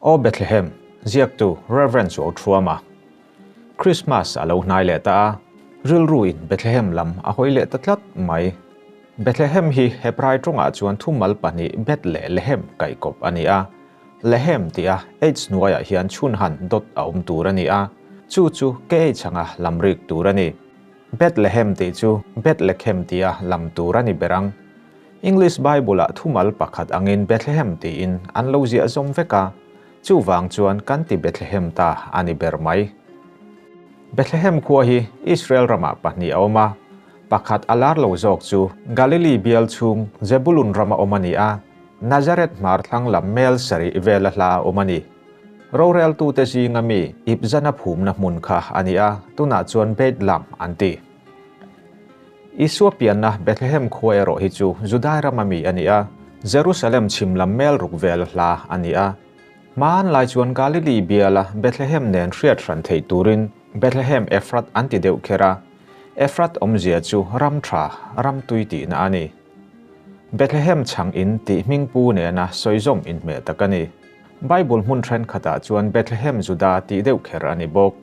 Aw Bethlehem, ziaktu Rev. Chuauthuama. Krismas a lo hnai leh ta a, rilruin Bethlehem lam a hawi leh ta tlat mai. Bethlehem hi Hebrai tawngah chuan thumal pahnih Beth leh Lehem kaihkawp a ni a. Lehem tia H hnuaiah hian chhunhan dot a awm tur a ni a, chu chu KH anga lam rik tur a ni. Bethlehem tih chu Beth-lekhem tia lam tur a ni ber ang. English Bible-ah thumal pakhat angin Bethlehem tiin an lo ziah zawm vek a, chuvang chuan kan ti Bethlehem ta a ni ber mai. Bethlehem khua hi Israel ramah pahnih a awm a, pakhat a lar lo zawk chu Galilee bial chhung Zebulun rama awm a ni a, Nazareth hmar thlang lam mel sarih vela hla a awm a ni. Roreltute zinga mi Ibzana phumna hmun kha a ni a, tunah chuan Beit Lam an ti. Isua pianna Bethlehem khua erawh hi chu Judai rama mi a ni a, Jerusalem chhim lam mel ruk vel hla a ni a. Hmanlai chuan Galilee biala Bethlehem nen hriat hran theih turin Bethlehem Ephrath an ti deuh kher a, Ephrath awmzia chu ram tha, ram tui tihna a ni. Bethlehem chhang in tih hming pu nena sawizawm inhmeh tak a ni. Bible hmun thenkhatah chuan Bethlehem Juda tih deuh kher a ni bawk.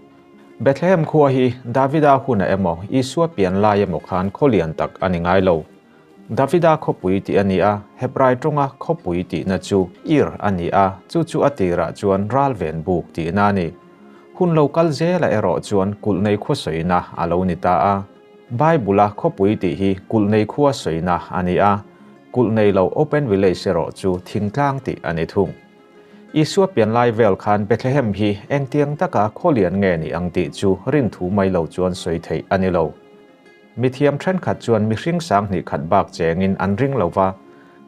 Bethlehem khua hi Davida huna emaw Isua pian lai emaw khan khaw lian tak a ni ngai lo. Davida khawpui tih a ni a, Hebrai tawnga khawpui tihna chu Ir a ni a, chu chu a tirah chuan ralven buk tihna a ni. Hun lo kal zela erawh chuan kulh nei khua sawina a lo ni ta a. Bible-a khawpui tih hi kulh nei khua sawina a ni a, kulh nei lo open village erawh chu thingtlang tih a ni thung. Isua pian lai vel khan Bethlehem hi engtiang taka khaw lian nge ni ang tih chu rin thu mai lo chuan sawi theih a ni lo. Mithiam thenkhat chuan mihring sang hnih khat bak chengin an ring lo va,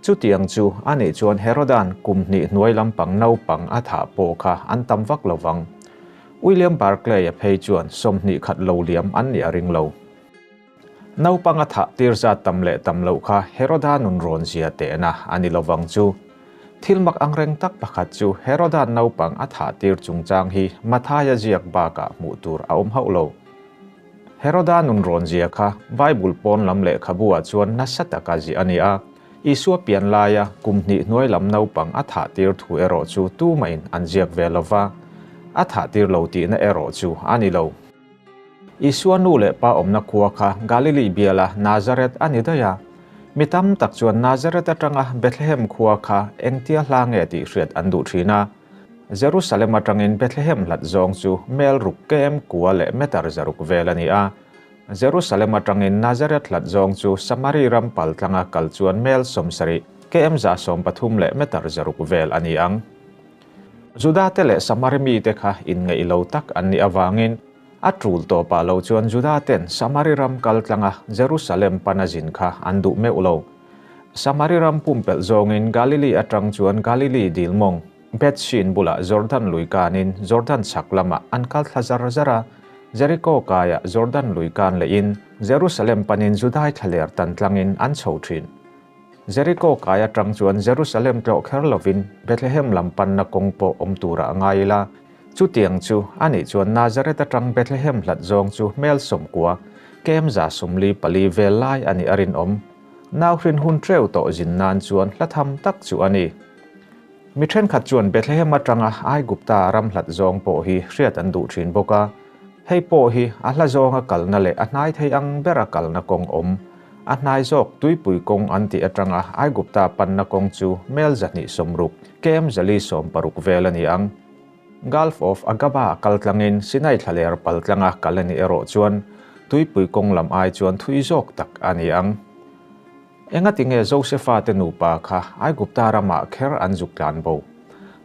chutiang chu a nih chuan Herodan kum hnih hnuai lampang naupang a thah pawh kha an tam vak lo vang. William Barclay-a phei chuan 20 khat lo liam an nih a ring lo. Naupang a thah tir zat tam leh tam loh kha Heroda nun rawn zia tehna a ni lovang chu. Thil mak angreng tak pakhat chu Heroda naupang a thah tir chungchang hi Mathaia ziak bakah hmuh tur a awm hauh lo. Heroda nun rawn zia kha Bible pawn lam lehkhabu ah chuan nasa taka ziah a ni a, Isua pian laia kum hnih hnuai lam naupang a thah tir thu erawh chu tumahin an ziak ve lova, a thah tir lo tihna erawh chu a ni lo. Isua nu leh pa awmna khua kha Galili biala Nazareth a ni daih a. Mi tam tak chuan Nazareth atanga Bethlehem khua kha engtia hla nge tih hriat an duh thin a. Jerusalem atangin Bethlehem hlat zawng chu mel ruk kem kua leh meter zaruk vel a ni a. Jerusalem atangin Nazareth hlat zawng chu Samari ram pal tlanga kal chuan mel 70, km 130 leh meter zaruk vel a ni ang. Judate leh Samari mite kha inngeih lo tak an nih avangin a tul tawpah lo chuan Judaten Samari ram kal tlanga Jerusalem pana zin kha an duh meuh lo. Samari ram pumpelh zawngin Galili atang chuan Galili dil mawng, Beth-shean bulah Jordan lui kanin Jordan chhak lamah an kal thla zar zar a, Jeriko kaiah Jordan lui kan lehin Jerusalem panin Judai thlaler tan tlangin an chho thin. Jeriko kai atang chuan Jerusalem tlawh kher lovin Bethlehem lam panna kawng pawh awm turah a ngai ila. Chutiang chu a nih chuan Nazareth atang Bethlehem hlat zawng chu hmel 90, kem 144 vel lai a nih a rinawm. Nauhrin hun treu tawh zin nan chuan hla tham tak chu a ni. Mi thenkhat chuan Bethlehem atanga Aigupta ram hlat zawng pawh hi hriat an duh thin bawk a. Hei pawh hi a hla zawnga kalna leh a hnai thei ang bera kalna kawng awm. A hnai zawk tuipui kawng an tih atanga Aigupta panna kawng chu mel 260, km 460 vel a ni ang. Gulf of Aqaba kal tlangin Sinai thlaler pal tlanga kal a nih erawh chuan tuipui kawng lam ai chuan thui zawk tak a ni ang. Engati nge Josefa te nupa kha Aigupta ramah kher an zuk tlan bo?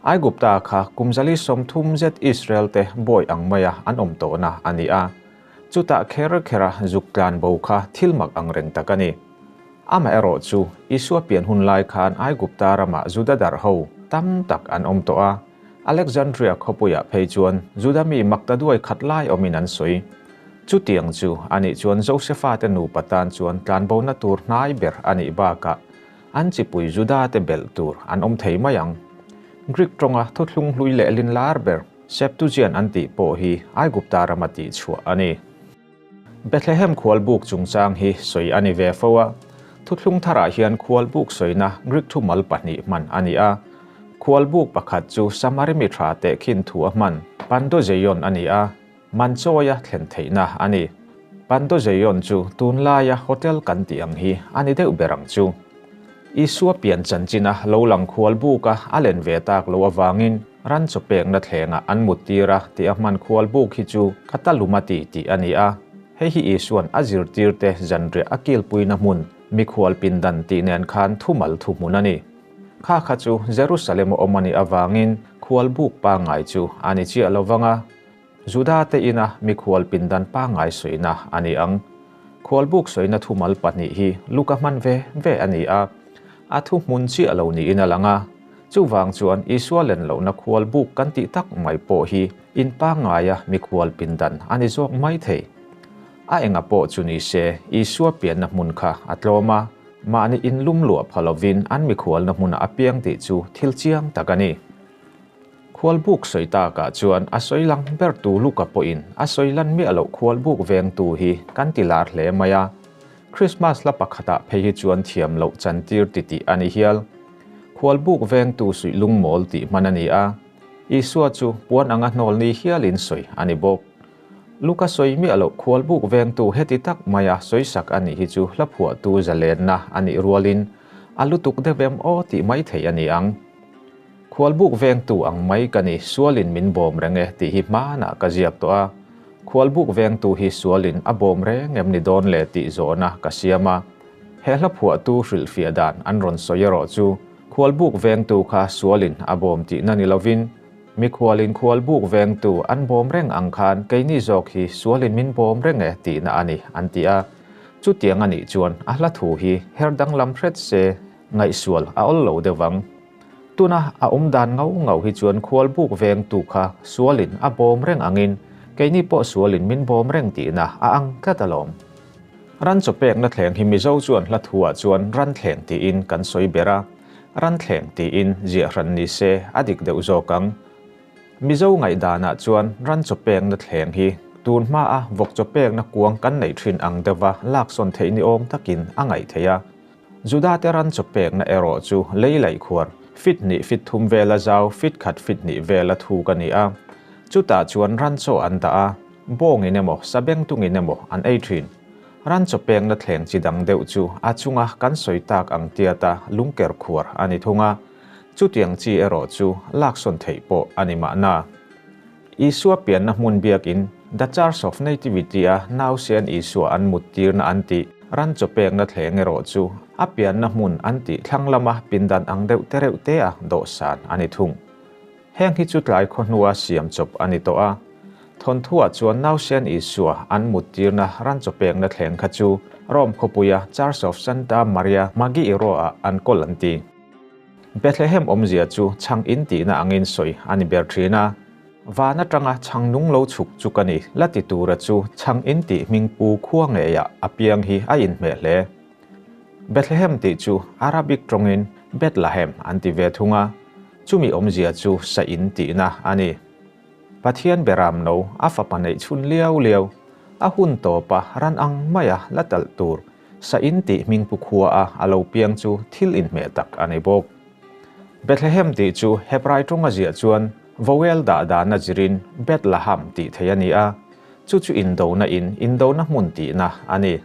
Aigupta kha kum 130 zet Israel te bawi ang maia an awm tawhna a ni a. Chutah kher khera zuk tlan bo kha thil mak ang reng tak a ni. Amaherawh chu Isua pian hun lai khan Aigupta ramah Juda darh ho tam tak an awm tawh a. Alexandria khawpuiah phei chuan Juda mi makta duai khat lai awmin an sawi. Chutiang chu a nih chuan Josefa te nupa tan chuan tlanbona tur hnai ber a nih bakah an chipui Juda te belh tur an awm thei mai ang. Greek tawnga thuthlung hlui leh lin lar ber Septuagint an tih pawh hi Aigupta rama tih chhuah a ni. Bethlehem khualbuk chungchang hi sawi a ni ve fo a, thuthlung tharah hian khualbuk sawina Greek thumal pahnih hman a ni a. Khualbuk pakhat chu Samari mi tha tehkhin thu a hman Pandozeion a ni a, man chawia thlen theihna a ni. Pandozeion chu tunlaia hotel kan tih ang hi a ni deuh ber ang chu. Isua pian chanchina lo lang khualbuka a len ve tak loh avangin ran chaw pekna thlengah an muttir a tih a hman khualbuk hi chu Katalumati tih a ni a. Hei hi Isua'n a zirtirte zanriah a kilpuina hmun mikhual pindan tih nen khan thumal thuhmun a ni. Kha kha chu Jerusalem a awm a nih avangin khualbuk pangngai chu a ni chiah lo vang a, Juda-te ina mikhual pindan pangngai sawina a ni ang. Khualbuk sawina thumal pahnih hi Luka hman ve ve a ni a, a thuhmun chiah lo niin a lang a. Chuvang chuan Isua len lohna khualbuk kan tih tak mai pawh hi in pangngaia mikhual pindan a ni zawk mai thei. A enga pawh chu ni se, Isua pianna hmun kha a tlawm a, mahni inlum luah pha lovin an mikhualna hmunah a piang tih chu thil chiang tak a ni. Khualbuk sawi takah chuan a sawi lang bertu Luka pawhin a sawi lan miah loh khualbuk vengtu hi kan ti lar hle mai a, Krismas hla pakhatah phei hi chuan thiam loh chantir titih a ni hial. Khualbuk vengtu suih lungmawl tih hman a ni a, Isua chu puan anga hnawl ni hialin sawi a ni bawk. Luka sawi miah loh khualbuk vengtu heti tak maia sawisak a nih hi chu hla phuahtu zalenna a nih rualin a lutuk deuh em aw tih mai theih a ni ang. Khualbuk vengtu ang mai ka ni, sualin min bawm reng e tih hi hmanah ka ziak tawh a. Khualbuk vengtu hi sualin a bawm reng em ni dawn le tih zawhna ka siam a. He hla phuahtu hrilhfiah dan an rawn sawi erawh chu khualbuk vengtu kha sualin a bawm tihna ni lovin, Mikhualin khualbuk vengtu an bawm reng ang khan keini zawk hi sualin min bawm reng e tihna a ni, an ti a. Chutiang a nih chuan a hla thu hi her danglam hret se ngaihsual a awl lo deuh vang. Tuna a awm dan ngau ngau hi chuan khualbuk vengtu kha sualin a bawm reng angin keini pawh sualin min bawm reng tihna a ang tlat alawm. Ran chaw pekna thleng hi Mizo chuan hla thuah chuan ran thleng tiin kan sawi ber a. Ran thleng tiin ziah hran ni se a dik deuh zawk ang. Mizo ngaihdanah chuan ran chaw pekna thleng hi tun hmaa vawk chaw pekna kuang kan neih thin ang deuha laksawn theih ni awm takin a ngaih theih a. Judate ran chaw pekna erawh chu lei laih khuar, fit hnih fit thum vela zau, fit khat fit hnih vela thuk a ni a. Chutah chuan ran chaw an dah a, bawngin emaw sabengtungin emaw an ei thin. Ran chaw pengna thleng chi dang deuh chu a chunga kan sawi tak ang tiata lungker khuar a ni thung a, chutiang chi erawh chu laksawn theih pawh a ni mahna. Isua pianna hmun biakin The Church of Nativity-a nausen Isua an muttirna an tih ran chaw pekna thleng erawh chu a pianna hmun an tih thlang lama pindan ang deuh te reuh tea dawhsan a ni thung. Heng hi chu tlai khaw hnua siam chawp a ni tawh a. Thawnthuah chuan nausen Isua an muttirna ran chaw pekna thleng kha chu Rome khawpuia Church of Santa Maria Maggiore-ah an kawl an ti. Bethlehem awmzia chu chhang in tihna angin sawi a ni ber thin a. Van atanga chhang nung lo chhuk chu ka ni, la ti tura chu chhang in tih hming pu khua ngeiah a piang hi a inhmeh hle. Bethlehem tih chu Arabic tawngin Bethlehem an ti ve thung a, chumi awmzia chu sa in tihna a ni. Pathian beram no a fapa neih chhun liau liau, a hun tawpa ran ang maia la talh tur sa in tih hming pu khua a a lo piang chu thil inhmeh tak a ni bawk. Bethlehem tih chu Hebrai tawnga ziah chuan vowel dah dana zirin Beth-laham tih theih a ni a, chu chu indona in indona hmun tihna a ni.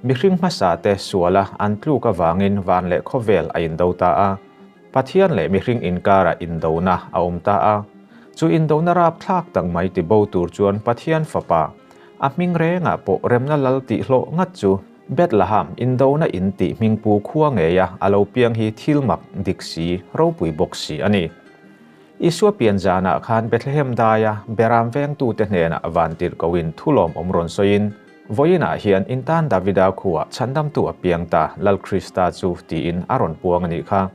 Mihring hmasa te suala an tluk avangin van leh khawvel a indo ta a. Pathian leh mihring inkarah indona a awm ta a. Chu indona rapthlak tak mai ti bo tur chuan Pathian Fapa, a hming rengah pawh remna lal tih hlawh ngat chu Bethlaham indona in tih hmingpu khua ngeia a lo piang hi thil mak dik si, ropui bawk si a ni. Isua pian zanah khan Bethlehem daia Beram vengtute hnenah vantirhkohin thulawm awm rawn sawiin, Vawiinah hian in tan Davida khuah chhandamtu a piang ta, Lal Krista chu, tiin a rawn puang a nih kha.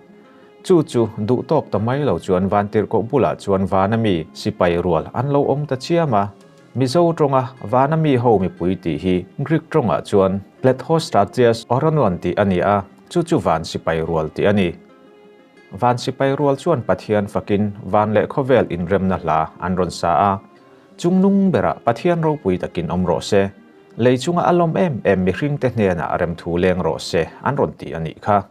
Chu chu duh tawk ta mai lo chuan vantirhkoh bulah chuan vana mi sipai rual an lo awm ta chiam a. Mizo tawnga vana mi ho mipui tih hi Greek tawngah chuan Plethostratias Oronuan tih a ni a, chu chu van sipai rual tih a ni. Van sipai rual chuan Pathian fakin van leh khawvel inremna hla an rawn sa a. Chungnung berah Pathian ropui takin awm rawh se, lei chunga a lawm em em mihringte hnenah remthu leng rawh se an rawn ti a nih kha.